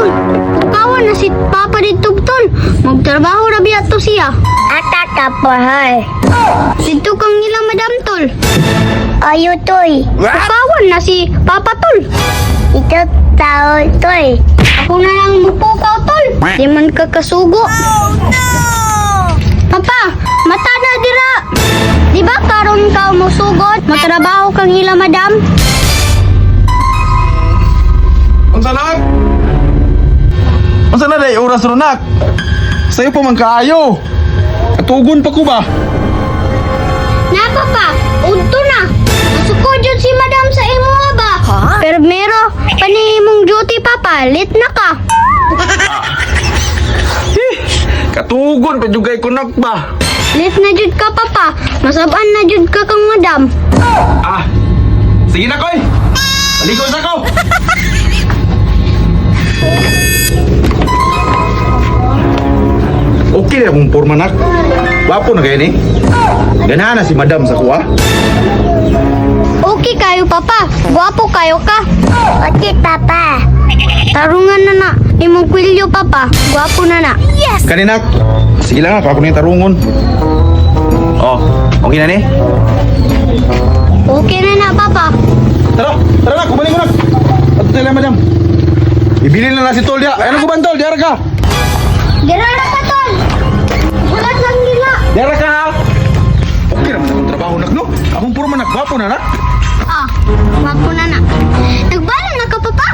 tol. Pukawan na si Papa dito, tol. Magtrabaho ra biya to siya. Ata ka for her. Dito kang nila madam, tol. Ayo, toy. Pukawan na si Papa, tol. Ito tao, toy. Ako na lang mupukaw, tol. Di man ka kasugo. Papa, mata na dira. Di ba karon ka musugod? Matrabaho kang ila madam? Unsa na? Unsa na day oras ron, nak? Sayo pa man kaayo. Katugon pa ko ba? Na, papa, udto na. Nasukod yun si madam sa imo ba? Pero mero, panihimong duty, papa, late na ka. Katugon pa jugay ko, nak ba? Late na jud ka, papa. Masabaan na jud ka kang madam. Ah. Sige na koy. Baliko sa ko. Okay na akong porma, nak. Wapo na kayo ni. Ganahan na si madam sa kuha. Okay kayo, papa. Gwapo kayo ka. Okay, papa. Tarungan na na. Imong kwilyo, papa. Gwapo na na. Kani, nak. Sige lang, ako na yung tarungon. Oh, okay na ni? Okay na na, papa. Tara, tara na, kumaling ko na. Ato tayo, madam. Ibili na na si Tol diya. Ano ko ba, Tol? Diara ka. Dira na ka, tol. Bulat lang nila. Diara ka, ha? Okay naman akong trabaho, nak, no? Akong puro man, nak. Gwapo na, nak. Ah, gwapo na na. Nagbala na ka, papa.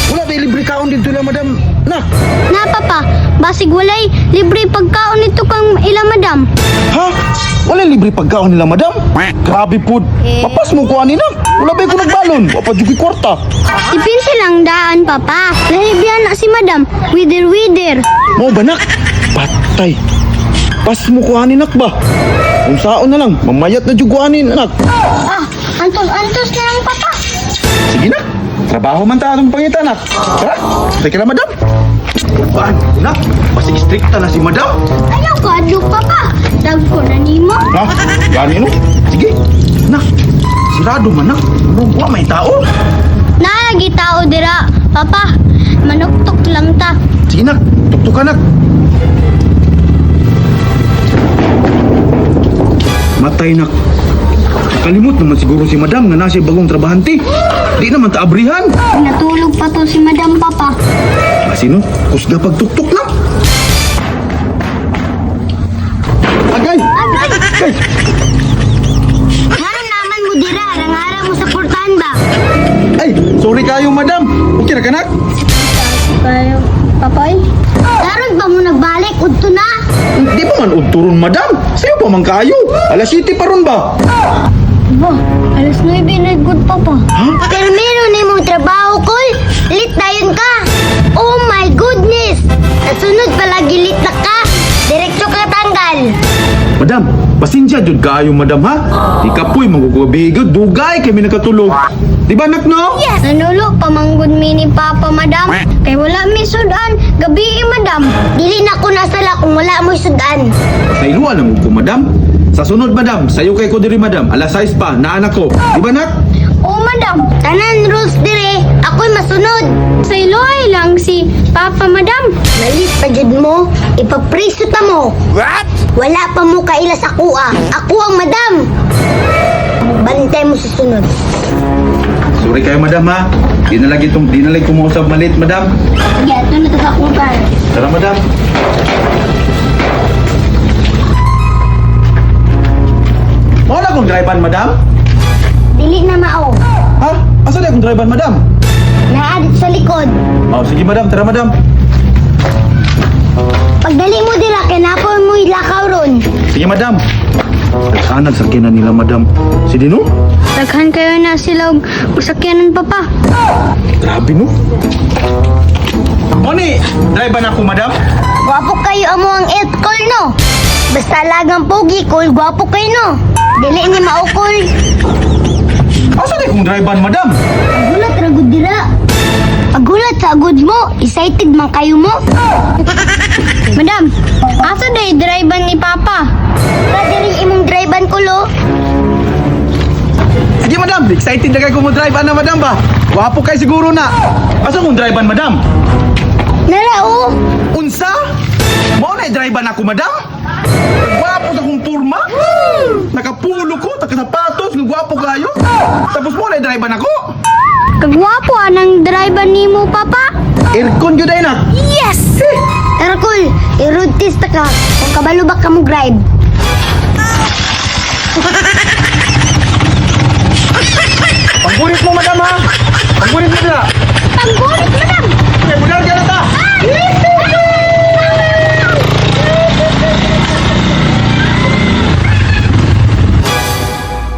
Wala ba libre kaon dito lang, madam? Nak, Na, papa. Basig walay libre pagkaon nito kang ila madam. ha? Wala libre pagkaon nila, madam? Grabe po. Papas mo ko ani, nak. Wala ba ko nagbalon? Wala pa jugi kwarta. Ipinsi lang daan, papa. Lahibiyan na si madam. Wither, wither. Mo ba, nak? Patay. Pas mo ko ani, nak ba? Kung saon na lang, mamayat na jud ko ani, nak. Ah, antos-antos na lang, papa. Sige na. Trabaho man ta atong pangita, nak. Tara, teka na, madam. Baan, nak? Basig strikta na si madam. Ayaw ka, adlok, papa. Dag ko na nimo. Ha? Gani no? Sige. Nak, sirado man, nak. Wa may tao. Nalagi tao dira, papa. Manuktok lang ta. Sige, nak, tuktok ka, nak. Matay, nak. Nakalimot naman siguro si madam nga nasa bagong trabahante. Di naman taabrihan. Natulog pa to si madam, papa. Sino? Kusga pagtuktok na. Agay! Agay! Ngano naman mo dira, rangara mo sa portahan ba? Ay, sorry kayo, madam. Okay na kanak? Kayo, papay? Daron ba mo nagbalik? Udto na. Di ba man udturon, madam? Sayo pa man kayo. Alas 7 pa ron ba? Ba, alas 9 na good, papa. Ha? Pero meron na imong trabaho, kol. Lit dayon ka. Oh my goodness! Nasunod palagi lit na ka. Diretso ka tanggal. Madam, pasensya jud kaayo, madam, ha? Di ka po'y magugubigod. Dugay kami nakatulog. Di ba, nak, no? Yes. Nanulo pamanggod mi ni papa, madam. Kay wala mi sudan, gabi madam. Dili na ko nasala kung wala mo'y sudan. Nailuan ang ko, madam. Sa sunod, madam, sayo kay ko diri, madam. Alas 6 pa, naanak ko. Di ba, nak? O madam, Tanan rules dire, ako'y masunod. sa iloy lang si papa, madam. Malit pa jud mo, ipapriso ta mo. What? Wala pa mo kaila sa kuha. Ako ang madam. Bantay mo sa sunod. Sorry kayo, madam, ha? Di na lagi itong, di na lagi kumausap malit, madam. Sige, ito na to sa akong car. Tara, madam. Mao na akong driver, madam? Dili na mao. Ha? Asa na akong driver, madam? Naa dito sa likod. Oh, sige, madam. Tara, madam. Pagdali mo dira kay napon mo ilakaw ron. Sige, madam. Naghanag sa kinan nila, madam. Si Dino? Daghan kayo na sila og sakyanan, papa. Grabe, no? Moni, driver na ako, madam. Gwapo kayo amo ang elf call no. Basta lagang pogi call, gwapo kayo no. Dili ni maukol. Asa na akong driver, madam? Pagulat ra gud dira. Pagulat sa agud mo, excited man kayo mo. Madam, asa day driver ni papa? Ra diri imong driver kulo. Sige, madam. Excited na kayo kung mo drive, ana, madam ba? Wapo kayo siguro na. Asa akong driver, madam? drive ako, madam? Gwapo sa akong purma. Nakapulo ko, nakasapatos, gwapo kayo. Tapos mo na drive ako. Kagwapo anang driver nimo, papa. Aircon jud ay nak. Yes! Tara, Kol, i-road test ta ka. Kung kabalo ba ka mo drive. Panggunit mo, madam, ha? Panggunit mo dila.